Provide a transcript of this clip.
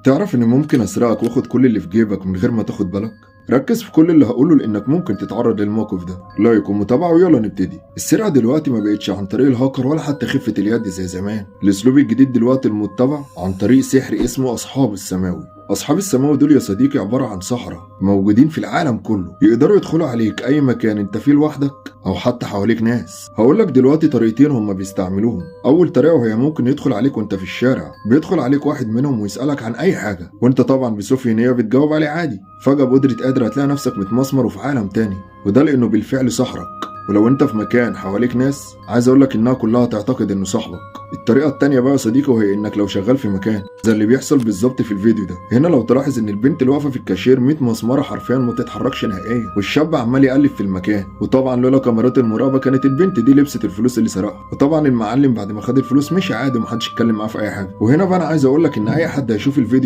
تعرف ان ممكن اسرقك واخد كل اللي في جيبك من غير ما تاخد بالك؟ ركز في كل اللي هقوله لانك ممكن تتعرض للموقف ده. like ومتابعة ويلا نبتدي. السرقة دلوقتي ما بقتش عن طريق الهاكر ولا حتى خفة اليد زي زمان. الاسلوب الجديد دلوقتي المتبع عن طريق سحر اسمه اصحاب السماوي. اصحاب السماوي دول يا صديقي عبارة عن سحرة موجودين في العالم كله، يقدروا يدخلوا عليك اي مكان انت فيه لوحدك او حتى حواليك ناس. هقولك دلوقتي طريقتين هم بيستعملوهم. اول طريقة وهي ممكن يدخل عليك وانت في الشارع، بيدخل عليك واحد منهم ويسألك عن اي حاجة، وانت طبعا بصفي نية بتجاوب عليه عادي. فجأة بقدرة قادر هتلاقي نفسك متمسمر وفي عالم تاني، وده لانه بالفعل سحرك. ولو انت في مكان حواليك ناس، عايز اقولك انها كلها تعتقد انه صاحبك. الطريقة التانية بقى يا صديقي وهي انك لو شغال في مكان زي اللي بيحصل بالظبط في الفيديو ده. هنا لو تلاحظ ان البنت اللي واقفة في الكاشير 100 مسمره حرفيا ما بتتحركش نهائيا، والشاب عمال يقلب في المكان، وطبعا لولا كاميرات المراقبة كانت البنت دي لبست الفلوس اللي سرقها. وطبعا المعلم بعد ما خد الفلوس مشي عادي ومحدش اتكلم معاه في اي حاجة. وهنا بقى انا عايز اقولك ان اي حد هيشوف الفيديو